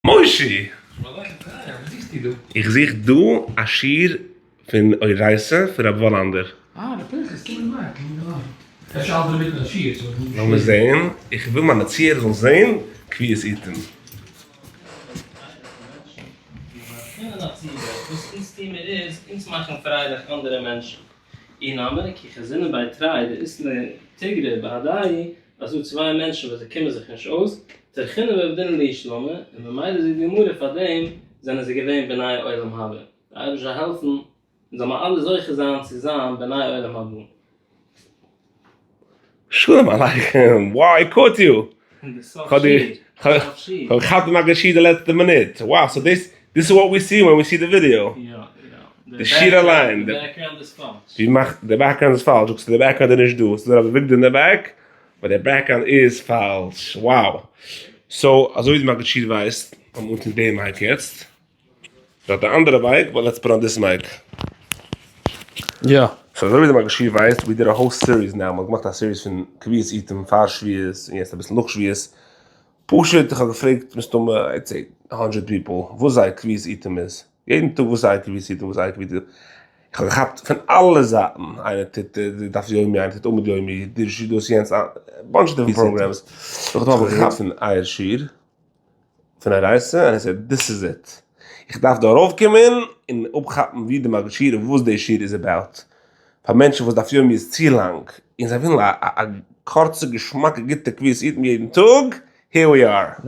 מושי! איך זוך דא א שיעור פון אורייתא פון רב וואלאנדער. לאמיר זעהן, איך וויל מיינע צוהערער זאלן זעהן קביעות עיתים. אז דא צוויי מענטשן וואס זיי קומען זיך נישט אויס, טרחינן ועבדינן להו שלמא, און ממילא זאגט די גמרא פאר דעם זענען זיי געווען בני עולם הבא, די אייבערשטער זאל העלפן אונז זאל מיר אלע זוכה זיין צו זיין בני עולם הבא. שלום עליכם, wow I caught you! כ'האב דיר כ'האב געכאפט די מגיד שיעור די לעצטע מינוט, wow so this this is what we see when we see the video. די שיעור אליין. די background איז פאלש. ווי מאכט די background איז פאלש? זאגסטו די background איז נישט דא, ס'איז דא רבי אביגדור אין די back, but די background איז פאלש, wow. so אזוי ווי די מגיד שיעור ווייסט, לאמיר אנטון די mic יעצט, דארט די אנדערע mic, but let's put on this mic. יא. so אזוי ווי די מגיד שיעור ווייסט, we did a whole series now, מ'האט געמאכט א series פון קביעות עיתים פאר שבועות און יעצט אביסל נאך שבועות, פשוט איך האב געפרעגט מסתמא I'd say hundred people וואס זייער קביעות עיתים איז, יעדן טאג וואס זייער קביעות עיתים וואס זייער קביעות עיתים, איך האב געכאפט פון אלע זייטן, איינער טוט דף יומי איינער טוט עמוד יומי, דרשו דאס יענץ, א bunch of different programs, נאכדעם האב איך געכאפט פון אייער שיעור, פון אורייתא, און איך זאג this is it, איך דארף דא ארויפקומען און אפכאפן ווי די מגיד שיעור און וואס די שיעור איז about, פאר מענטשן וואס דף יומי איז צו לאנג, און זיי ווילן א קורצע געשמאקע גוטע קביעות עיתים יעדן טאג, here we are.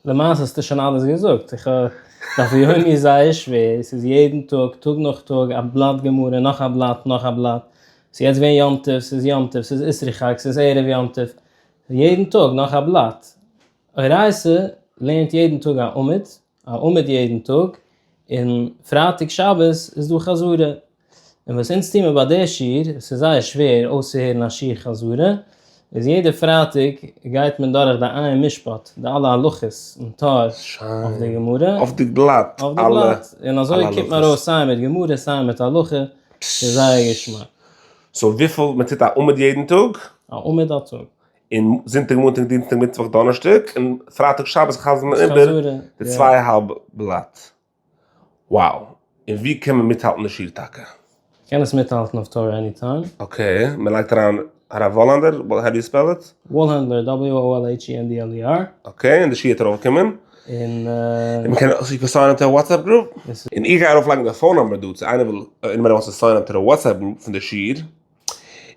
למעשה האסטו שוין אלעס געזאגט, איך האב דף יומי איז זייער שווער, ס'איז יעדן טאג, טאג נאך טאג, א בלאט גמרא, נאך א בלאט, נאך א בלאט, ס'איז יעצט געווען יום טוב, ס'איז יום טוב, ס'איז אסרו חג, ס'איז ערב יום טוב, יעדן טאג נאך א בלאט. אורייתא לערנט יעדן טאג א עמוד, א עמוד יעדן טאג, און פרייטאג שבת איז דא חזרה. און וואס אונז טוהן מיר ביי די שיעור, עס איז זייער שווער אויסצוהערן א שיעור חזרה, איז יעדע פרייטאג גייט מען דורך די עיין משפט, די אלע הלכות און טור אויף די גמרא, אויף די בלאט, אויף די בלאט, און אזוי קומט מען ארויס סיי מיט גמרא סיי מיט הלכה, ס'איז זייער געשמאק. so וויפיל מען טוט א עמוד יעדן טאג? א עמוד א טאג. און זונטאג מאנטאג דינסטאג מיטוואך דאנערשטאג און פרייטאג שבת חזר'ט מען איבער די צוויי אהאלב בלאט. wow! און ווי קען מען מיטהאלטן די שיעור טאקע? קען עס מיטהאלטן אויף תורה any time. okay, מען לייגט אריין הרב וואלהענדלער, how do you spell it? וואלהענדלער, W-O-L-H-E-N-D-L-E-R. okay, און די שיעור וועט ארויפקומען. און און מען קען אויך זיך sign up to א WhatsApp group. און איך גיי ארויפלייגן די phone number דא צו איינער וויל, anybody wants to sign up to the WhatsApp group פון די שיעור.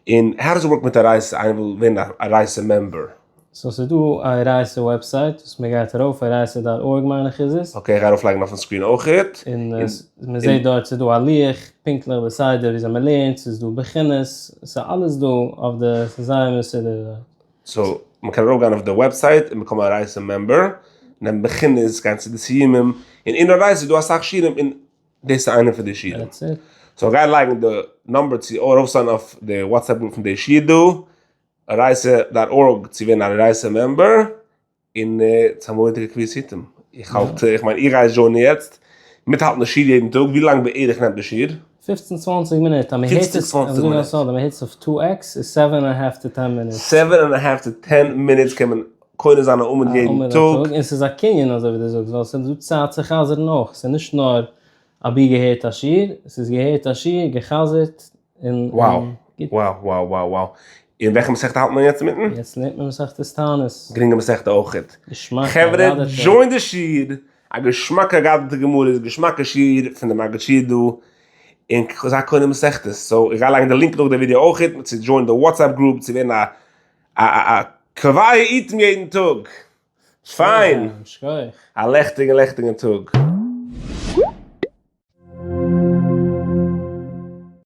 און how does it work מיט אורייתא, איינער וויל ווערן א אורייתא member? so ס'איז דא א אורייתא website וואס מען גייט ארויף, אורייתא dot org מיין איך איז עס. okay איך גיי ארויף לייגן אויפן screen אויכעט. און מען זעט דארט ס'איז דא א לוח פונקטליך די סדר וויאזוי מען לערנט, ס'איז דא בחינות, ס'איז אלעס דא אויף די, ס'איז זייער מסודר דארט. so מען קען ארויף גיין אויף די website און באקומען א אורייתא member, נעמען בחינות, גיין צו די סיומים, און אין אורייתא איז דא אסאך שיעורים און דאס איז איינע פון די שיעורים. so גיי לייגן די number צו ארויפסיינען אויף די WhatsApp group פון די שיעור דא, אורייתא dot org צו ווערן א אורייתא member, און צו א מורא'דיגע קביעות עיתים. איך האלט, איך מיין איך גיי עס join ען יעצט, מיטהאלטן די שיעור יעדן טאג, ווי לאנג בערך נעמט די שיעור? פופצן צוואנציג מינוט, אז מען הערט עס, אז מען הערט עס אויף two x איז seven and half to ten minutes. seven and half to ten minutes קען מען קונה זיין א עמוד יעדן טאג. און ס'איז א קנין אזוי ווי דו זאגסט, ווייל ס'איז דא צייט צו חזר'ן אויך, ס'איז נישט נאר אבי געהערט א שיעור, ס'איז געהערט א שיעור, גע'חזר'ט, און גוט. wow wow wow wow. אין וועלכע מסכתא האלט מען יעצט אינמיטן? יעצט לערנט מען מסכת תענית. גרינגע מסכתא אויכעט. געשמאק, חברה join די שיעור, א געשמאקע אגדתא גמרא איז געשמאקע שיעור פון די מגיד שיעור דא, און זיי קונה מסכתות, so איך גיי לייגן די link נאך די ווידעא אויכעט, צו join די WhatsApp group, צו ווערן א א א א קובע עיתים יעדן טאג. פיין! שכוח. א לעכטיגן לעכטיגן טאג.